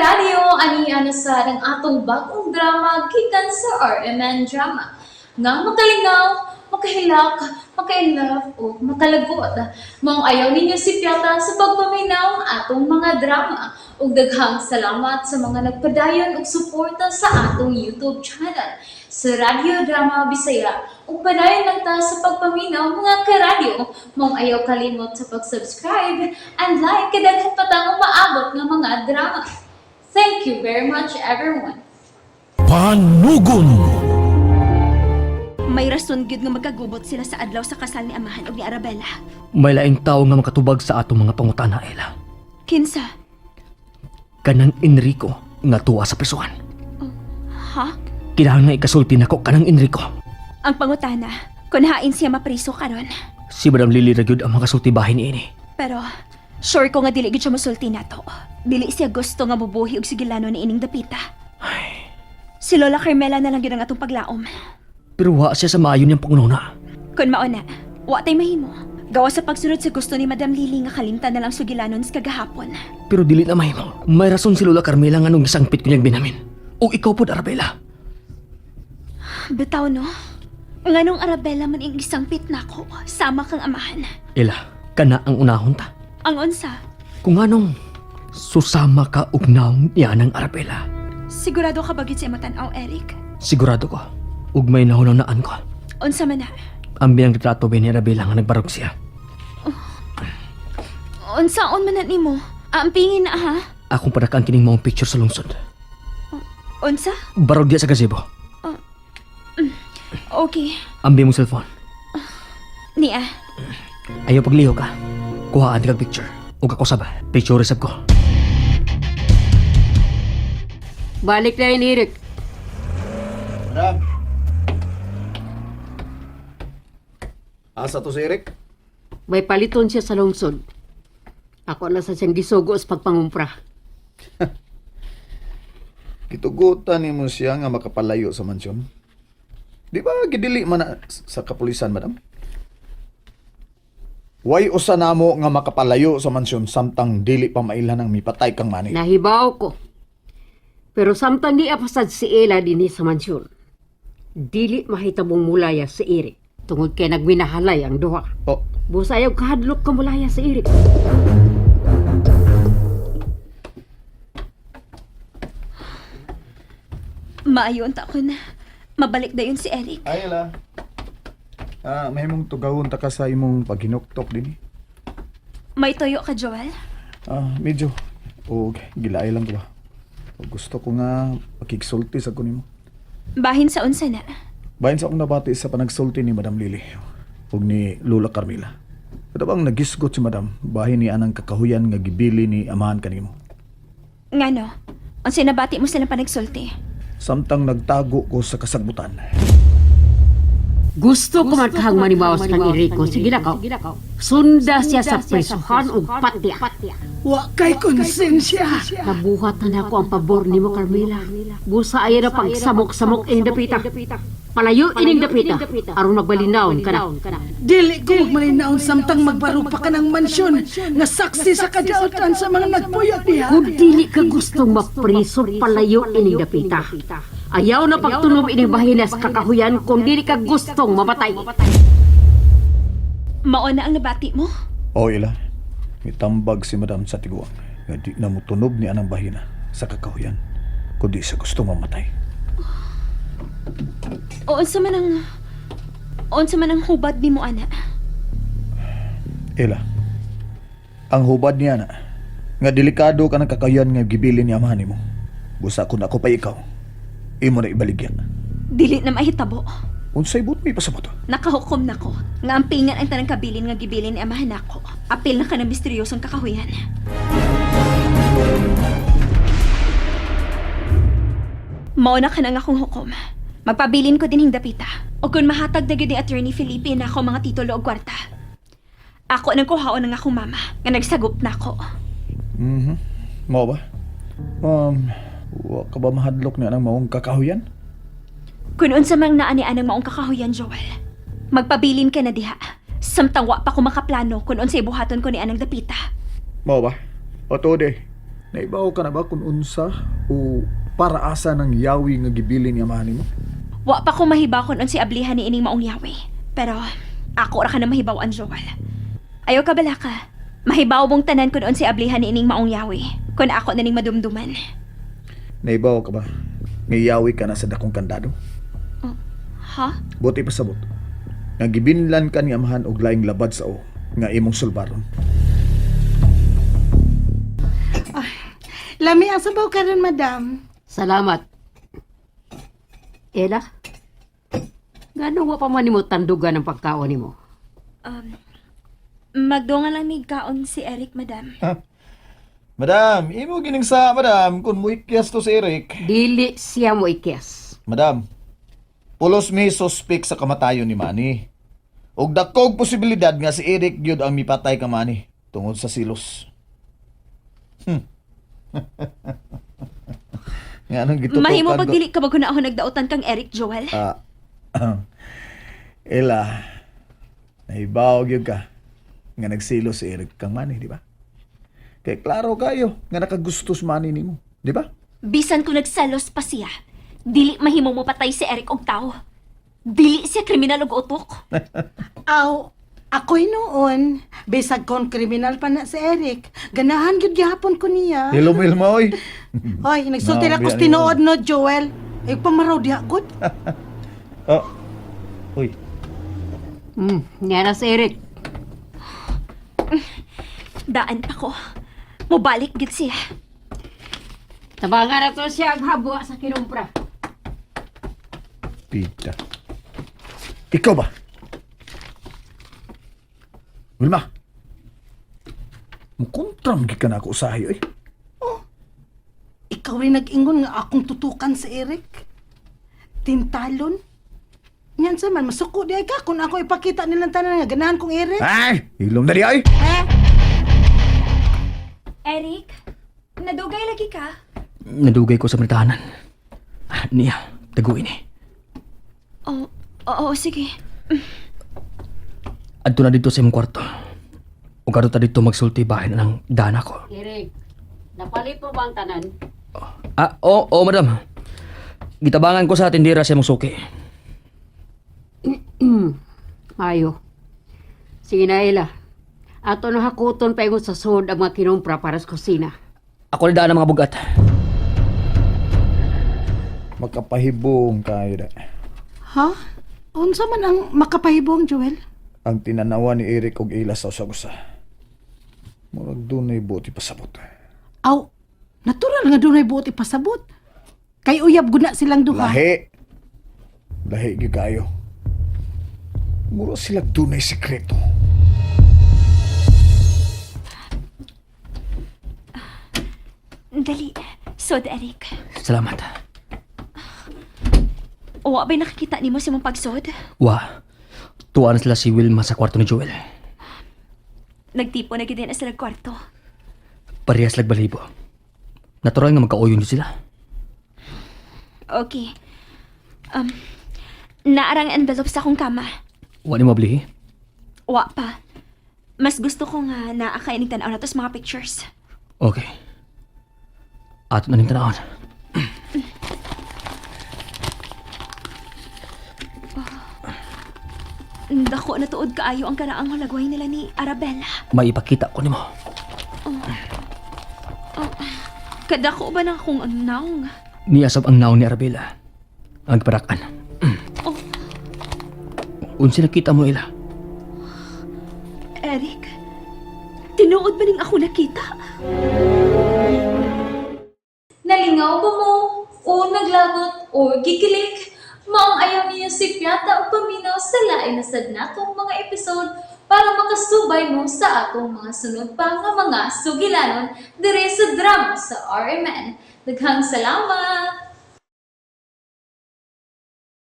Karadyo, ani na sa ang atong bagong drama gikan sa RMN Drama. Nga makalingaw, makahilak, makainlove o makalagot. Maong ayaw ninyo sipyata sa pagpaminaw ang atong mga drama. Ug daghang salamat sa mga nagpadayon og suporta sa atong YouTube channel sa Radyo Drama Bisaya. Ug padayon lang ta sa pagpaminaw, mga karadyo. Maong ayaw kalimot sa pag-subscribe and like kay daghan pa tang umaabot nga mga drama. Thank you very much, everyone. Panugon. May rason gyud nga magkagubot sila sa adlaw sa kasal ni Amahan ug ni Arabella. May laing tao nga makatubag sa atong mga pangutana, Ella. Kinsa? Kanang Enrico nga tuwa sa prisuhan. Ha? Kinahanglan nga ikasulti nako kanang Enrico. Ang pangutana, kun hain siya mapriso karon. Si Madam Lily ra gyud ang makasulti bahin niini. Pero sure ko nga dili gyud siya mosulti nato. Dili siya gusto nga mubuhi og sigilano ni ining dapita. Si Lola Carmela na lang gyud ang atong paglaom. Pero wa siya sa maayo niyang pangununa. Kun mao na, wa tay mahimo. Gawa sa pagsunod sa gusto ni Madam Lily nga kalimtan na lang sugilanon sa kagahapon. Pero dili na mahimo. May rason si Lola Carmela nga nung gisangpit ko niyang binamin. O ikaw pod, Arabella. Bitaw no? Nganong Arabella man ing isangpit nako, sama kang amahan. Ella, kana ang unahon ta. Ang unsa? Kung anong susama ka og naong niya ng Arabella. Sigurado ka ba gyud sa imong tan-aw, Eric? Sigurado ko. Ug may nahunahunaan ko. Unsa man na? Ang binang retrato ba ni Arabella nga nagbarog siya. Unsaon man na nimo? Ampingin na ha? Akong padakaan kining maong picture sa lungsod. Unsa? Barog diya sa gazebo. Okay. Ambi mong cellphone. Niya. Ayaw pagliho ka. Kuhaan kag picture. Ug ako sab. Picture sab ko. Balik na yun, Eric. Madam. Asa to si Eric? May paliton siya sa lungsod. Ako na sa siyang gisugo sa pagpangumpra. Gitugutan nimo siya nga makapalayo sa mansyon. Di ba gidili man na sa kapulisan, madam? Way usa namo nga makapalayo sa mansyon samtang dili pa mailhan ang mipatay kang mani. Nahibaw ko. Pero samtang di apasad si Ella dinhi sa mansyon, dili mahitabong mulaya si Eric. Tungod kay nagminahalay ang duha. Oh, Busa ayaw kahadlok ka mulaya si Eric. Maayo unta ko na. Mabalik dayon si Eric. Ay la. Ah, may mong tugawon ta ka sa imong paghinuktok dinhi. May toyo ka, Joel? Ah, medyo. Og gilaay lang ko ba. Og gusto ko nga pakigsulti sa ko nimo. Bahin sa unsa na. Bahin sa akong nabati sa panagsulti ni Madam Lily ug ni Lola Carmela. Ito bang nagisgot si Madam, bahin ni anang kakahuyan nga gibili ni amahan kanimo. Ngano? Unsa nabati mo silang panagsulti? Samtang nagtago ko sa kasagbutan. Gusto ko man kahang manimawas kang Eriko. Sige na ka. Sunda siya sa prisuhan ug patya. Wa kay konsensya. Nabuhat na nako ang pabor nimo, Carmela. Busa ayaw na pagsamok-samok ining dapita. Palayo ining dapita aron magbalinawon ka na. Dili ko magmalinaon samtang magbarog pa ka ng mansyon nga saksi sa kadaotan sa mga nagpuyot diha. Kung dili ka gustong mapriso, palayo ining dapita. Ayaw na pagtunob ining bahinas kakahuyan kung dili ka gustong mamatay. Mao na ang nabati mo? O ila, mitambag si Madam sa tiguang nga di na motunob ni anang bahina sa kakahuyan kundi sa gusto mamatay. O unsa man ang hubad nimo ana? Ila, ang hubad niya na nga delikado ka ng kakahuyan nga gibili ni amahan nimo. Busa kun ako pa ikaw, imo na ibaligya. Dili na mahitabo. Unsay but may pasabot? Nakahukom na ko nga ampingan ang tanang kabilin nga gibilin ni amahan nako. Apil na ka ng misteryosong kakahuyan. Mao na ka na nga akong hukom. Magpabilin ko din dapita. O kung mahatag na gyud ni Attorney Felipe na ako mga titulo og kwarta. Ako nang kuhaon ng akong mama nga nagsagup na ako. Mao ba? Wa ka ba mahadlok ni anang maong kakahuyan? Kung unsa mang naa ni anang maong kakahuyan, Joel. Magpabilin ka na diha. Samtang wa pa ko makaplano kung unsay buhaton ko ni anang dapita. Mao ba? O tuod eh. Naibaw ka na ba kung unsa o para asa ng yawi nga gibili ni amahan nimo? Wa pa ko mahibakon si ablihan ni ining maong yawi. Pero ako ra ka na mahibaw-an, Joel. Ayaw ka bala ka. Mahibaw mong tanan kun si ablihan ni ining maong yawi. Kun ako na ning madumduman. Naibaw ka ba? Nga yawi ka na sa dakong kandado? Ha? Buti pasabot. Nga gibinlan ka ni amahan og laing labad sa o nga imong sulbaron. Lami ang sabaw karon, madam. Salamat. Ella, ngano wa pa man nimo tandugan ang pagkaon nimo? Magdungan lang mig kaon si Eric, madam. Madam, imo gining sa madam kung muikyas to si Eric. Dili siya mo ikyas. Madam, pulos mi suspek sa kamatayon ni Manny. Og dakog posibilidad nga si Eric gyud ang mipatay ka Manny tungod sa silos. Nga anong gitutukan Mahimo ko- pag dili ka maghunahon nagdaotan kang Eric, Joel. Ah, Ella, nahibaw gyud ka nga nagsilos si Eric kang Manny, di ba? Kay klaro kayo nga nakagusto si Manny nimo, di ba? Bisan kung nagselos pa siya, dili mahimo mo patay si Eric og tao. Dili siya kriminal og utok. Aw, ako'y noon, bisag kon kriminal pa na si Eric. Ganahan gyud gihapon ko niya. Hello, Wilma, oy. Hoy, nagsulti na Nabi, ko ano tinuod no, Joel. Ay pamaraw diha gud. Oh. Uy, Nga na si Eric. Daan pa ko. Mobalik gid siya. Tabangan na to siya ang habwa sa kinumpra. Pita. Ikaw ba? Wilma. Mukontram gid ka na ako usahay, oy. Ikaw rin nag-ingon nga akong tutukan si Eric. Tintalon. Nyan sa man, masuko di ay ka kung ako ipakita nilang tanan nga ganahan kong Eric. Ay, hilom na di ay. Eh, Eric, nadugay lagi ka. Nadugay ko sa maritahanan. Ah, niya, taguin eh. Oh, oo, sige. Adto na dito sa imong kwarto. Ug adto ta dito magsulti bahin ng dana ko. Eric, napalit mo ba ang tanan? Ah, oo, oo, madam. Gitabangan ko sa tindira sa imong suki. Ayo. Sige na, Ella. Ato na hakuton pa ingon sa sud ang mga kinumpra para sa kusina. Ako ni daan ang mga bugat. Makapahibong kayo da. Ha? Unsa man ang makapahibong, Joel? Ang tinanawa ni Eric og ila sa usa-usa. Murag dunay buot ipasabot. Aw, natural nga dunay buot ipasabot. Kay uyab guna silang duha. Lahi. Lahi gyud kayo. Mura sila dunay sekreto. Dali. Sod, Eric. Salamat. Wa ba'y nakikita nimo sa mong pagsod? Wa, tuwa na sila si Wilma sa kwarto ni Joel. Nagtipo na gid na sila kwarto. Parehas lagbalibo. Natural nga magkaoyon yun sila. Okay. Naarang envelope sa akong kama. Wa ni mablihi. Wa pa. Mas gusto ko nga naa kay ining tan-aw na to sa mga pictures. Okay. Ato na ning tanawon. Dako na tuod kaayo ang karaang hulagway nila ni Arabella. May ipakita ko nimo. Kadako ba na akong ang naong? Niasab ang naon ni Arabella. Ang parakan. Oh. Unsa nakita mo ila? Eric, tinuod ba ning ako nakita? Nalingaw ba mo? O naglagot o gikilig? Maong ayaw niyo si Piata o paminaw sa lain na sad natong mga episode para makasubay mo sa atong mga sunod pa nga mga sugilanon dire sa drama sa RMN. Daghang salamat!